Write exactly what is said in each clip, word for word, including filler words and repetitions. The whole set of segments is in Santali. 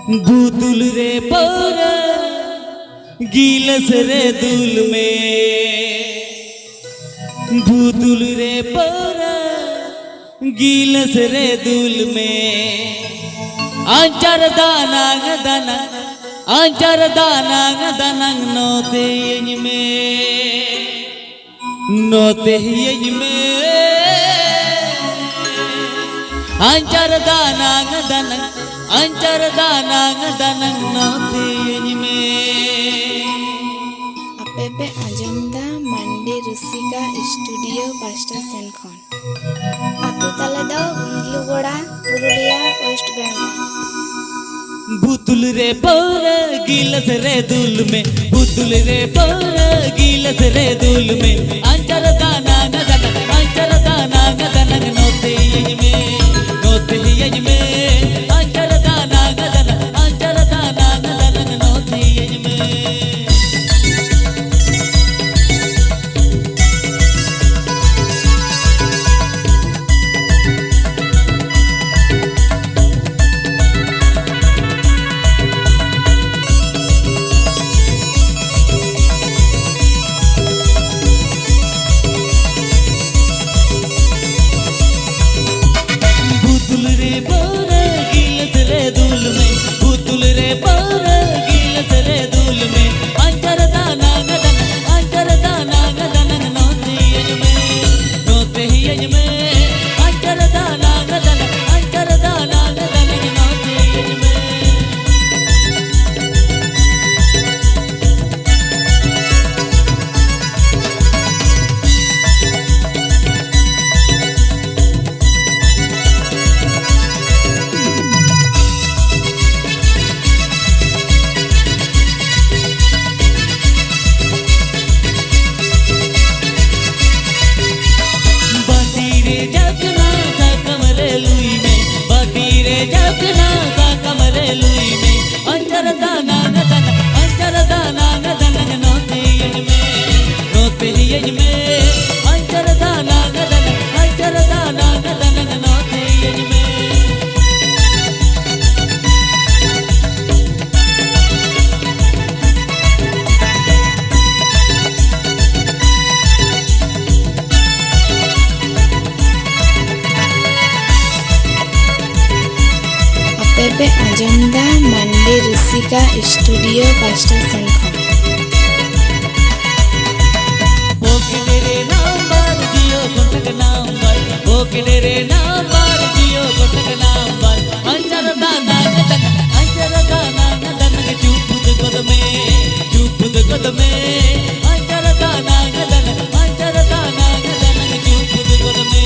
ᱵᱩᱛᱩᱞ ᱨᱮ ᱯᱟᱹᱣᱨᱟᱹ ᱜᱤᱞᱟᱹᱥ ᱨᱮ ᱫᱩᱞ ᱢᱮ᱾ ᱵᱩᱛᱩᱞ ᱨᱮ ᱯᱟᱹᱣᱨᱟᱹ ᱜᱤᱞᱟᱹᱥ ᱨᱮ ᱫᱩᱞ ᱢᱮ᱾ ᱟᱧᱪᱟᱨ ᱫᱟᱱᱟᱝ ᱫᱟᱱᱟᱝ, ᱟᱧᱪᱟᱨ ᱫᱟᱱᱟᱝ ᱫᱟᱱᱟᱝ ᱱᱚᱛᱮᱭᱟᱹᱧ ᱢᱮ᱾ ᱱᱚᱛᱮᱭᱟᱹᱧ ᱢᱮ᱾ ᱟᱧᱪᱟᱨ ᱫᱟᱱᱟᱝ ᱫᱟᱱᱟᱝ, ᱟᱧᱪᱟᱨ ᱫᱟᱱᱟᱝ ᱫᱟᱱᱟᱝ ᱱᱚᱛᱮᱭᱟᱹᱧ ᱢᱮ᱾ ᱟᱯᱮ ᱯᱮ ᱟᱸᱡᱚᱢ ᱫᱟ ᱢᱟᱱᱰᱤ ᱨᱩᱥᱤᱠᱟ ᱥᱴᱩᱰᱤᱭᱳ ᱯᱟᱥᱴᱟ ᱥᱮᱱ ᱠᱷᱚᱱ᱾ ᱟᱛᱳ ᱛᱟᱞᱮ ᱫᱚ ᱜᱩᱸᱫᱽᱞᱩᱜᱚᱲᱟ, ᱯᱩᱨᱩᱞᱤᱭᱟ, ᱳᱭᱮᱥᱴ ᱵᱮᱝᱜᱚᱞ᱾ ᱵᱩᱛᱩᱞ ᱨᱮ ᱯᱟᱹᱣᱨᱟᱹ ᱜᱤᱞᱟᱹᱥ ᱨᱮ ᱫᱩᱞ ᱢᱮ, ᱵᱩᱛᱩᱞ ᱨᱮ ᱯᱟᱹᱣᱨᱟᱹ ᱜᱤᱞᱟᱹᱥ ᱨᱮ ᱫᱩᱞ ᱢᱮ᱾ ᱟᱧᱪᱟᱨ ᱫᱟᱱᱟᱝ ᱫᱟᱱᱟᱝ, ᱟᱧᱪᱟᱨ ᱫᱟᱱᱟᱝ ᱫᱟᱱᱟᱝ ᱱᱚᱛᱮᱭᱟᱹᱧ ᱢᱮ, ᱱᱚᱛᱮᱭᱟᱹᱧ ᱢᱮ᱾ ᱟᱧᱪᱟᱨ ᱫᱟᱱᱟᱝ ᱫᱟᱱᱟᱝ, ᱟᱧᱪᱟᱨ ᱫᱟᱱᱟᱝ ᱫᱟᱱᱟᱝ ᱱᱚᱛᱮᱭᱟᱹᱧ ᱢᱮ᱾ ᱵᱩᱛᱩᱞ ᱨᱮ ᱯᱟᱹᱣᱨᱟᱹ ᱜᱤᱞᱟᱹᱥ ᱨᱮ ᱫᱩᱞ ᱢᱮ, ᱵᱩᱛᱩᱞ ᱨᱮ ᱯᱟᱹᱣᱨᱟᱹ ᱜᱤᱞᱟᱹᱥ ᱨᱮ ᱫᱩᱞ ᱢᱮ᱾ ᱟᱧᱪᱟᱨ ᱫᱟᱱᱟᱝ ᱫᱟᱱᱟᱝ, ᱟᱧᱪᱟᱨ ᱫᱟᱱᱟᱝ ᱫᱟᱱᱟᱝ ᱱᱚᱛᱮᱭᱟᱹᱧ ᱢᱮ, ᱱᱚᱛᱮᱭᱟᱹᱧ ᱢᱮ᱾ ᱟᱧᱪᱟᱨ ᱫᱟᱱᱟᱝ ᱫᱟᱱᱟᱝ, ᱟᱧᱪᱟᱨ ᱫᱟᱱᱟᱝ ᱫᱟᱱᱟᱝ ᱱᱚᱛᱮᱭᱟᱹᱧ ᱢᱮ᱾ ᱵᱟᱹᱴᱤ ᱨᱮ ᱡᱟᱠᱱᱟ ᱥᱟᱠᱟᱢ ᱨᱮ ᱞᱩᱭ ᱢᱮ, ᱵᱟᱹᱴᱤ ᱨᱮ ᱡᱟᱠᱱᱟ ᱥᱟᱠᱟᱢ ᱨᱮ ᱞᱩᱭ ᱢᱮ᱾ ᱟᱧᱪᱟᱨ ᱫᱟᱱᱟᱝ ᱫᱟᱱᱟᱝ, ᱟᱧᱪᱟᱨ ᱫᱟᱱᱟᱝ ᱫᱟᱱᱟᱝ ᱱᱚᱛᱮᱭᱟᱹᱧ ᱢᱮ, ᱱᱚᱛᱮᱭᱟᱹᱧ ᱢᱮ᱾ ᱟᱧᱪᱟᱨ ᱫᱟᱱᱟᱝ ᱫᱟᱱᱟᱝ, ᱟᱧᱪᱟᱨ ᱫᱟᱱᱟᱝ ᱫᱟᱱᱟᱝ ᱱᱚᱛᱮᱭᱟᱹᱧ ᱢᱮ᱾ ᱯᱮ ᱟᱸᱡᱚᱢ ᱫᱟ ᱢᱟᱱᱰᱤ ᱨᱩᱥᱤᱠᱟ ᱥᱴᱩᱰᱤᱭᱳ ᱯᱟᱥᱴᱟ ᱥᱮᱱ ᱠᱷᱚᱱ᱾ ᱯᱚᱠᱮᱴ ᱨᱮ number Jio contact number, pocket ᱨᱮ ᱱᱟᱢᱵᱟᱨ ᱡᱤᱭᱳ ᱠᱚᱱᱴᱟᱠᱴ ᱱᱟᱢᱵᱟᱨ᱾ ᱟᱧᱪᱟᱨ ᱫᱟᱱᱟ ᱜᱟᱫᱟᱱ, ᱟᱧᱪᱟᱨ ᱫᱟᱱᱟ ᱜᱟᱫᱟᱱ, ᱪᱩᱯᱩᱫ ᱜᱚᱫ ᱢᱮ, ᱪᱩᱯᱩᱫ ᱜᱚᱫ ᱢᱮ᱾ ᱟᱧᱪᱟᱨ ᱫᱟᱱᱟ ᱜᱟᱫᱟᱱ, ᱟᱧᱪᱟᱨ ᱫᱟᱱᱟ ᱜᱟᱫᱟᱱ, ᱪᱩᱯᱩᱫ ᱜᱚᱫ ᱢᱮ᱾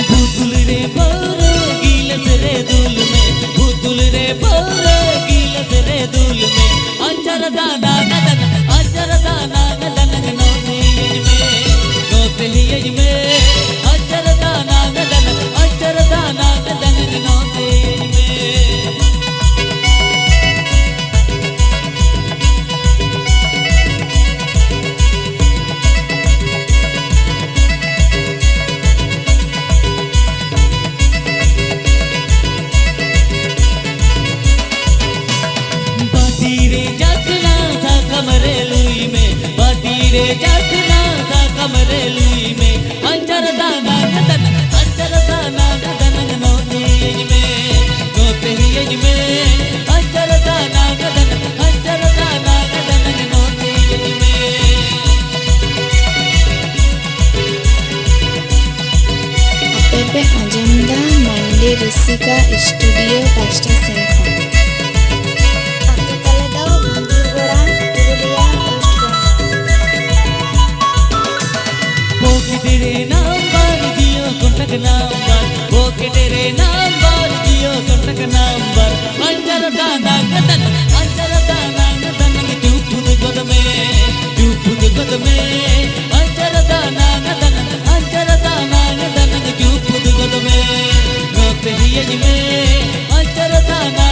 ᱵᱳᱛᱚᱞ ᱨᱮ ᱯᱟᱹᱣᱨᱟᱹ ᱜᱤᱞᱟᱹᱥ ᱨᱮ ᱫᱩᱞ ᱢᱮ, ᱵᱳᱛᱚᱞ ᱨᱮ ᱯᱟᱹᱣᱨᱟᱹ ᱜᱤᱞᱟᱹᱥ ᱨᱮ ᱫᱩᱞ ᱢᱮ᱾ ᱟᱧᱪᱟᱨ ᱫᱟᱱᱟ ᱜᱟᱫᱟᱱ, ᱟᱧᱪᱟᱨ ᱫᱟᱱᱟ ᱜᱟᱫᱟᱱ, ᱱᱚᱛᱮ ᱦᱮᱡ ᱢᱮ, ᱱᱚᱛᱮ ᱦᱮᱡ ᱢᱮ᱾ ᱟᱧᱪᱟᱨ ᱫᱟᱱᱟ ᱜᱟᱫᱟᱱ, ᱟᱧᱪᱟᱨ ᱫᱟᱱᱟ ᱜᱟᱫᱟᱱ, ᱱᱚᱛᱮ ᱦᱮᱡ ᱢᱮ᱾ ᱵᱟᱹᱴᱤ ᱨᱮ ᱪᱟᱠᱷᱱᱟ ᱥᱟᱠᱟᱢ ᱨᱮ ᱞᱩᱭ ᱢᱮ, ᱵᱟᱹᱴᱤ ᱨᱮ ᱪᱟᱠᱷᱱᱟ ᱥᱟᱠᱟᱢ ᱨᱮ ᱞᱩᱭ ᱢᱮ᱾ ᱟᱧᱪᱟᱨ ᱫᱟᱱᱟ ᱜᱟᱫᱟᱱ, ᱟᱧᱪᱟᱨ ᱫᱟᱱᱟ ᱜᱟᱫᱟᱱ, ᱱᱚᱛᱮ ᱦᱮᱡ ᱢᱮ, ᱱᱚᱛᱮ ᱦᱮᱡ ᱢᱮ᱾ ᱟᱧᱪᱟᱨ ᱫᱟᱱᱟ ᱜᱟᱫᱟᱱ, ᱟᱧᱪᱟᱨ ᱫᱟᱱᱟ ᱜᱟᱫᱟᱱ, ᱱᱚᱛᱮ ᱦᱮᱡ ᱢᱮ᱾ ᱟᱯᱮ ᱯᱮ ᱟᱸᱡᱚᱢ ᱫᱟ ᱢᱟᱱᱰᱤ ᱨᱩᱥᱤᱠᱟ ᱥᱴᱩᱰᱤᱭᱳ ᱯᱟᱥᱴᱟ ᱥᱮᱱ ᱠᱷᱚᱱ᱾ ᱟᱛᱳ ᱛᱟᱞᱮ ᱫᱚ ᱢᱚᱱᱫᱤᱨ ᱜᱚᱲᱟ, ᱯᱩᱨᱩᱞᱤᱭᱟ, ᱳᱭᱮᱥᱴ ᱵᱮᱝᱜᱚᱞ᱾ ᱯᱚᱠᱮᱴ ᱨᱮ number Jio contact number, pocket ᱨᱮ ᱱᱟᱢᱵᱟᱨ ᱡᱤᱭᱳ ᱠᱚᱱᱴᱟᱠᱴ ᱱᱟᱢᱵᱟᱨ᱾ ᱟᱧᱪᱟᱨ ᱫᱟᱱᱟ ᱜᱟᱫᱟᱱ, ᱟᱧᱪᱟᱨ ᱫᱟᱱᱟ ᱜᱟᱫᱟᱱ, ᱪᱩᱯᱩᱫ ᱜᱚᱫ ᱢᱮ, ᱪᱩᱯᱩᱫ ᱜᱚᱫ ᱢᱮ᱾ ᱟᱧᱪᱟᱨ ᱫᱟᱱᱟ ᱜᱟᱫᱟᱱ, ᱟᱧᱪᱟᱨ ᱫᱟᱱᱟ ᱜᱟᱫᱟᱱ, ᱪᱩᱯᱩᱫ ᱜᱚᱫ ᱢᱮ᱾ ᱱᱚᱛᱮ ᱦᱮᱡ ᱢᱮ, ᱟᱧᱪᱟᱨ ᱫᱟᱱᱟ